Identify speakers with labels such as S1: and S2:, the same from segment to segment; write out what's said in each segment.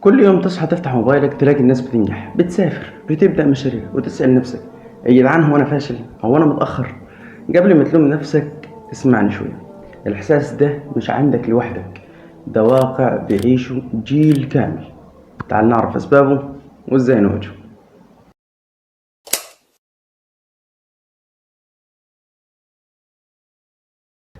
S1: كل يوم تصحى تفتح موبايلك تلاقي الناس بتنجح، بتسافر، بتبدأ مشاريع، وتسأل نفسك يا جدعان هو أنا فاشل؟ هو أنا متأخر؟ قبل ما تلوم نفسك اسمعني شوية. الإحساس ده مش عندك لوحدك، ده واقع بيعيشه جيل كامل. تعال نعرف أسبابه وإزاي نواجهه.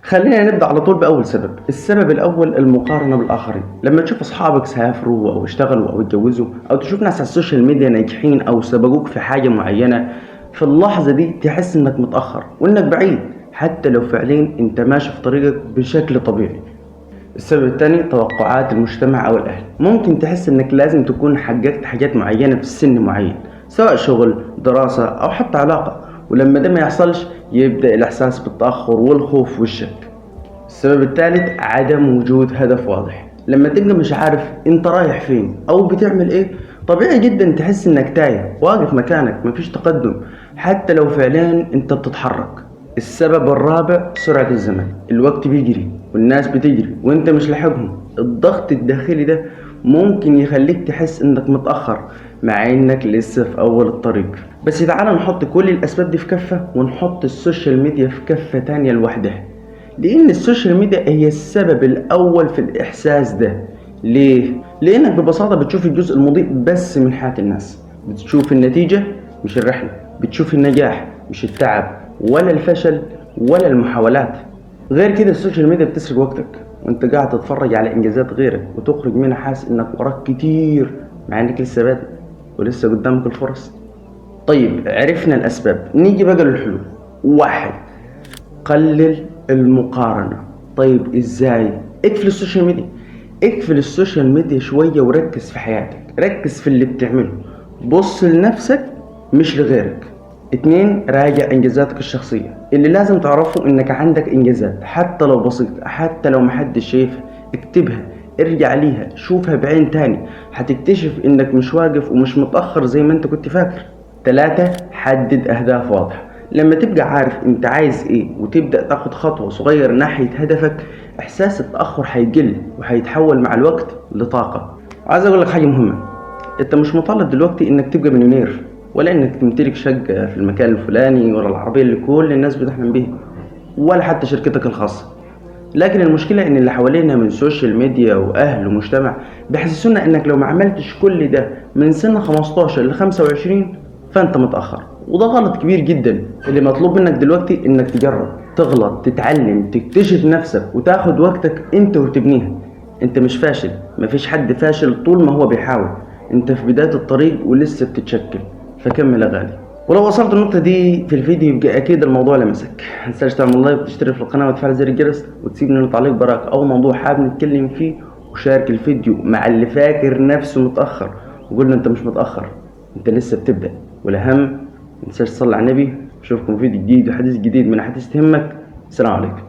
S1: خلينا نبدأ على طول بأول سبب. السبب الأول المقارنة بالآخرين. لما تشوف أصحابك سافروا أو اشتغلوا أو اتجوزوا، أو تشوف ناس على ال social media ناجحين أو سبقوك في حاجة معينة، في اللحظة دي تحس إنك متأخر وإنك بعيد، حتى لو فعليا أنت ماشي في طريقك بشكل طبيعي. السبب الثاني توقعات المجتمع أو الأهل. ممكن تحس إنك لازم تكون حققت حاجات معينة في سن معين، سواء شغل، دراسة، أو حتى علاقة، ولما ده ما يحصلش يبدأ الإحساس بالتأخر والخوف والشك. السبب الثالث عدم وجود هدف واضح. لما تبقى مش عارف انت رايح فين او بتعمل ايه، طبيعي جدا تحس انك تايه، واقف مكانك، مفيش تقدم، حتى لو فعليا انت بتتحرك. السبب الرابع سرعة الزمن. الوقت بيجري والناس بتجري وانت مش لاحقهم. الضغط الداخلي ده ممكن يخليك تحس انك متأخر مع انك لسه في اول الطريق. بس تعالى نحط كل الاسباب دي في كفة ونحط ال social media في كفة تانية لوحدها، لان ال social media هي السبب الاول في الاحساس ده. ليه؟ لانك ببساطة بتشوف الجزء المضيء بس من حياة الناس، بتشوف النتيجة مش الرحلة، بتشوف النجاح مش التعب ولا الفشل ولا المحاولات. غير كده ال social media بتسرق وقتك وانت قاعد تتفرج على انجازات غيرك وتخرج منها حاسس انك وراك كتير، مع انك لسه بادئ ولسه قدامك الفرص. طيب عرفنا الاسباب، نيجي بقى للحلول. 1، قلل المقارنة. طيب ازاي؟ اقفل ال social media. اقفل ال social media شوية وركز في حياتك، ركز في اللي بتعمله، بص لنفسك مش لغيرك. 2، راجع انجازاتك الشخصية. اللي لازم تعرفه انك عندك انجازات حتى لو بسيطة، حتى لو محدش شايفها، اكتبها، ارجع ليها، شوفها بعين تاني، هتكتشف انك مش واقف ومش متأخر زي ما انت كنت فاكر. 3، حدد اهداف واضحة. لما تبقى عارف انت عايز ايه وتبدأ تاخد خطوة صغيرة ناحية هدفك، احساس التأخر هيقل وهيتحول مع الوقت لطاقة. عايز اقول لك حاجة مهمة، انت مش مطالب دلوقتي انك تبقى مليونير، ولا انك تمتلك شقة في المكان الفلاني، ولا العربية اللي كل الناس بتحلم بيها، ولا حتى شركتك الخاصة. لكن المشكلة ان اللي حوالينا من social media واهل ومجتمع بيحسسونا انك لو ما عملتش كل ده من سن 15 ل 25 فانت متأخر، وده غلط كبير جدا. اللي مطلوب منك دلوقتي انك تجرب، تغلط، تتعلم، تكتشف نفسك، وتاخد وقتك انت وتبنيها. انت مش فاشل، مفيش حد فاشل طول ما هو بيحاول. انت في بداية الطريق ولسه بتتشكل، فكمل يا غالي. ولو وصلت النقطة دي في الفيديو يبقى أكيد الموضوع لمسك. ما تنساش تعمل like وتشترك في القناة وتفعل زر الجرس وتسيب لنا تعليق براك أو موضوع حابب نتكلم فيه، وشارك الفيديو مع اللي فاكر نفسه متأخر وقول له أنت مش متأخر، أنت لسه بتبدأ. والأهم ما تنساش تصلي على النبي. أشوفكم في فيديو جديد وحديث جديد من أحاديث تهمك. السلام عليكم.